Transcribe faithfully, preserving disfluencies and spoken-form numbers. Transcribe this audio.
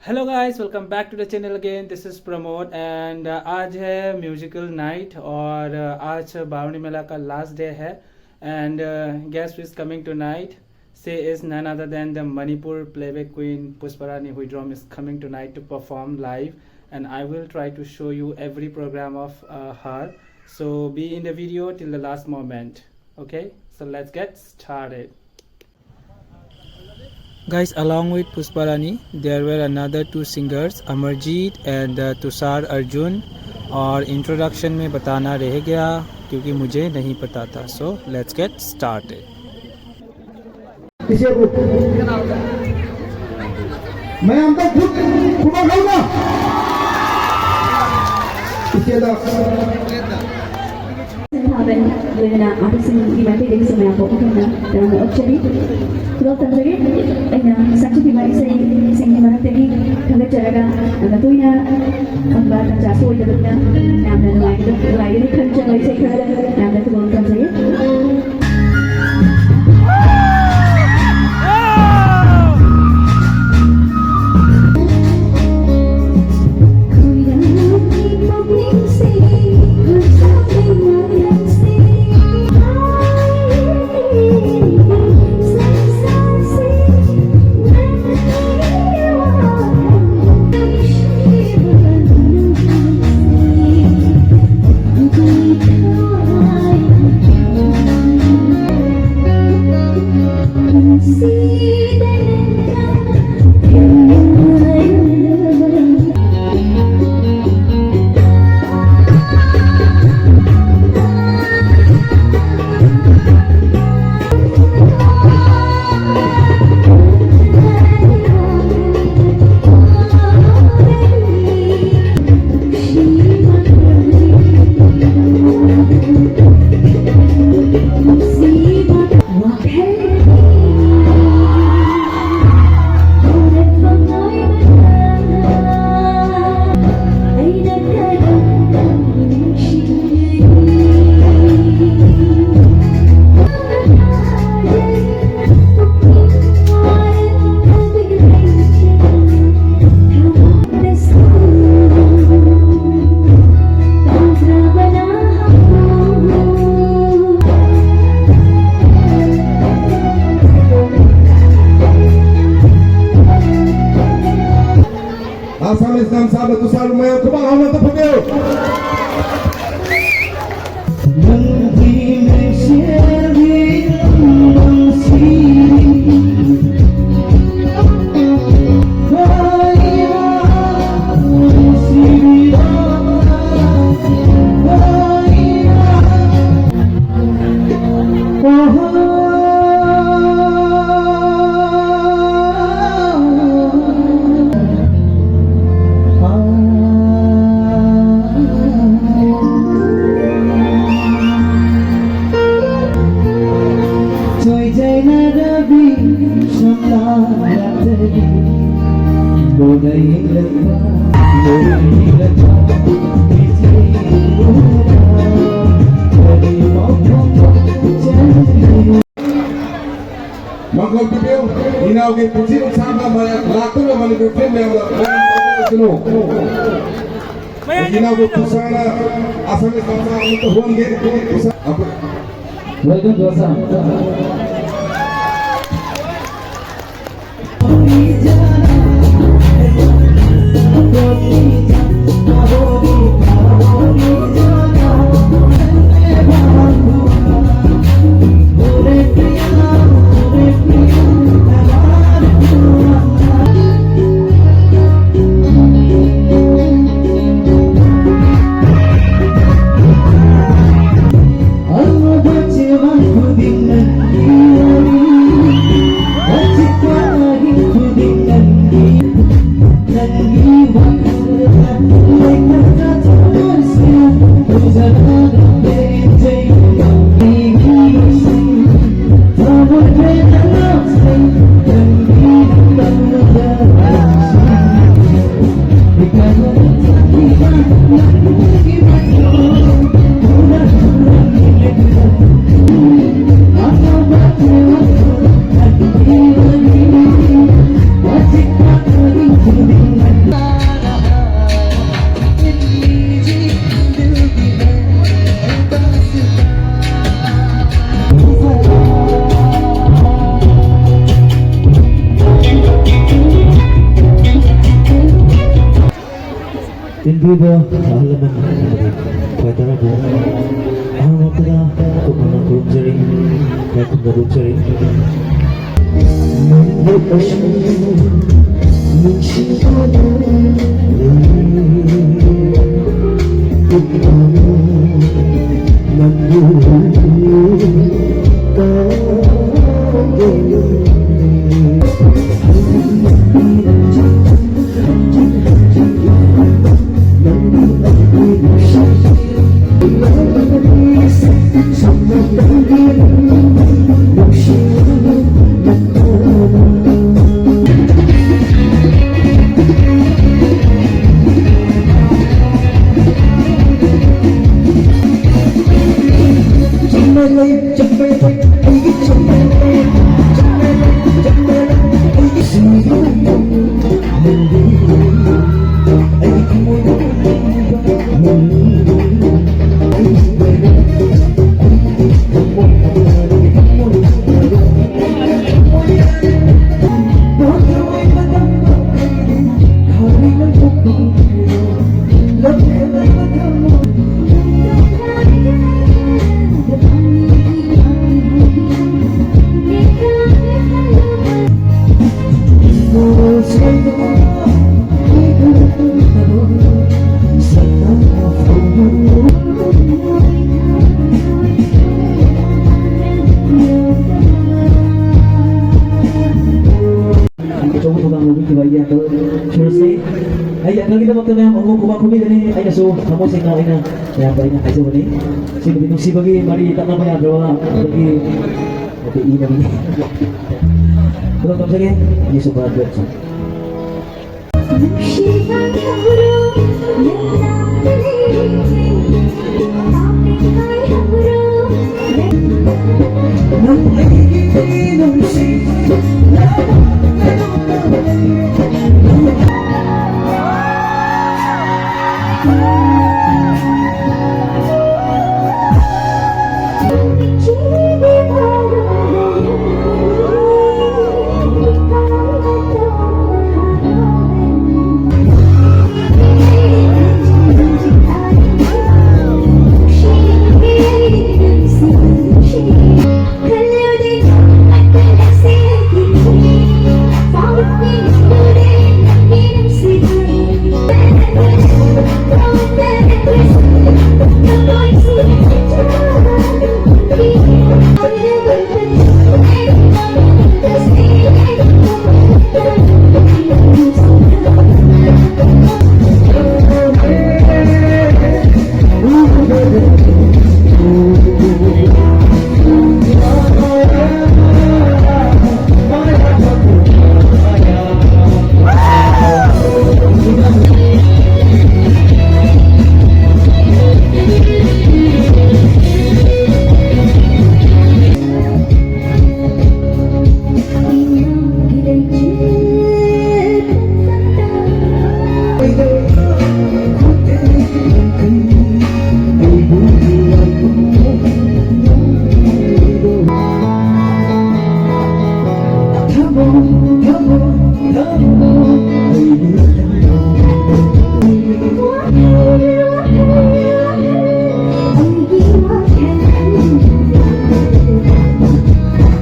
Hello guys, welcome back to the channel again. This is Pramod and uh, आज है musical night और uh, आज बावनी मेला का last day है. And uh, guess who is coming tonight? She is none other than the Manipur playback queen Pushparani Huidrom is coming tonight to perform live, and I will try to show you every program of uh, her. So be in the video till the last moment. Okay, so let's get started. Guys, along with Pushparani, there were another two singers, Amarjeet and uh, Tushar Arjun. और introduction में बताना रह गया क्योंकि मुझे नहीं पता था. So let's get started. इसे मैं हम तो खुद खुदा खाऊंगा. इसके अंदर ꯁꯦꯟꯊꯥꯕ ꯂꯣꯏꯅꯅ ꯑꯥꯔꯇꯤꯁꯁꯤꯡꯒꯤ ꯃꯥꯏꯀꯩꯗꯒꯤꯁꯨ ꯃꯌꯥꯝꯕꯨ ꯑꯃꯨꯛ ꯍꯟꯅ ꯇꯔꯥꯝꯅ ꯑꯣꯛꯆꯔꯤ. ꯈꯨꯗꯣꯜ ꯇꯝꯖꯔꯤ. ꯑꯩꯅ ꯁꯛꯆꯈꯤꯕ ꯏꯁꯩꯁꯤꯡꯒꯤ ꯃꯔꯛꯇꯒꯤ ꯈꯟꯒꯠꯆꯔꯒ ꯌꯥꯝꯅ ꯇꯣꯏꯅ ꯐꯪꯕ ꯇꯥꯟꯖꯥꯁꯨ ꯑꯣꯏꯗꯕꯅꯤꯅ ꯌꯥꯝꯅ ꯅꯨꯡꯉꯥꯏꯒꯗ-, ꯅꯨꯡꯉꯥꯏꯒꯅꯤ ꯈꯟꯖꯕ ꯏꯁꯩ ꯈꯔꯗ ꯌꯥꯝꯅ ꯈꯨꯗꯣꯜ ꯇꯝꯖꯔꯤ. Assamese ꯅꯝꯁꯥꯕ ꯇꯨꯁꯥꯔ ꯃꯌꯥꯝ ꯈꯨꯕꯥꯛ ꯍꯥꯎꯅ ꯑꯝꯇ ꯐꯝꯕꯤꯌꯨ꯫ ꯃꯥꯡꯒꯣꯜ ꯄꯤꯕꯤꯌꯨ꯫ ꯏꯅꯥꯎꯒꯤ ꯄꯨꯟꯁꯤ ꯅꯨꯡꯁꯥꯡꯕ ꯃꯌꯥꯝ ꯂꯥꯛꯇꯨꯅ ꯃꯅꯤꯄꯨꯔ ꯐꯤꯂꯝ ꯃꯌꯥꯝꯗ ꯃꯌꯥꯝ ꯐꯪꯍꯟꯁꯅꯨ꯫ ꯏꯅꯥꯎꯕꯨ ꯇꯨꯁꯥꯅ ꯑꯁꯥꯃꯤꯁ ꯃꯆꯥ ꯑꯃꯠꯇ ꯍꯣꯟꯒꯦ꯫ ꯇꯨꯁꯥ-, Welcome to Assam. ꯄꯤꯕ ꯑꯍꯜ ꯂꯃꯟ ꯑꯃꯗꯤ ꯈ꯭ꯋꯥꯏ ꯇꯔꯥꯕꯨ ꯑꯍꯥꯟꯕꯃꯛꯇꯗ ꯈꯨꯔꯨꯝꯅ ꯈꯨꯔꯨꯝꯖꯔꯤ, ꯏꯀꯥꯏ ꯈꯨꯝꯅꯕ ꯎꯠꯆꯔꯤ꯫ ꯅꯨꯡꯁꯤꯕꯅ ꯂꯩ꯫ ꯑꯆꯧꯕ ꯊꯧꯗꯥꯡ ꯂꯧꯕꯤꯈꯤꯕ ꯑꯩꯒꯤ uncle ꯐꯤꯔꯣꯖꯁꯤ꯫ ꯑꯩꯒꯤ uncleꯒꯤꯗꯃꯛꯇ ꯃꯌꯥꯝ ꯑꯃꯨꯛ ꯈꯨꯕꯥꯛ ꯈꯨꯕꯤꯒꯅꯤ꯫ ꯑꯩꯅꯁꯨ ꯊꯃꯣꯏ ꯁꯦꯡꯅ ꯑꯩꯅ ꯃꯌꯥꯝꯗ ꯑꯩꯅ ꯍꯥꯏꯖꯕꯅꯤ꯫ ꯁꯤꯕꯨꯗꯤ ꯅꯨꯡꯁꯤꯕꯒꯤ ꯃꯔꯤ ꯇꯠꯅꯕ ꯌꯥꯗ꯭ꯔꯕ ꯑꯗꯒꯤ ꯑꯩꯈꯣꯏ ꯏ ꯃꯔꯤ꯫ ꯈꯨꯗꯣꯜ ꯇꯝꯖꯒꯦ꯫ ꯌꯦꯁꯨ ꯚꯥꯔꯠ ꯕꯦꯠ ꯁꯣꯡ꯫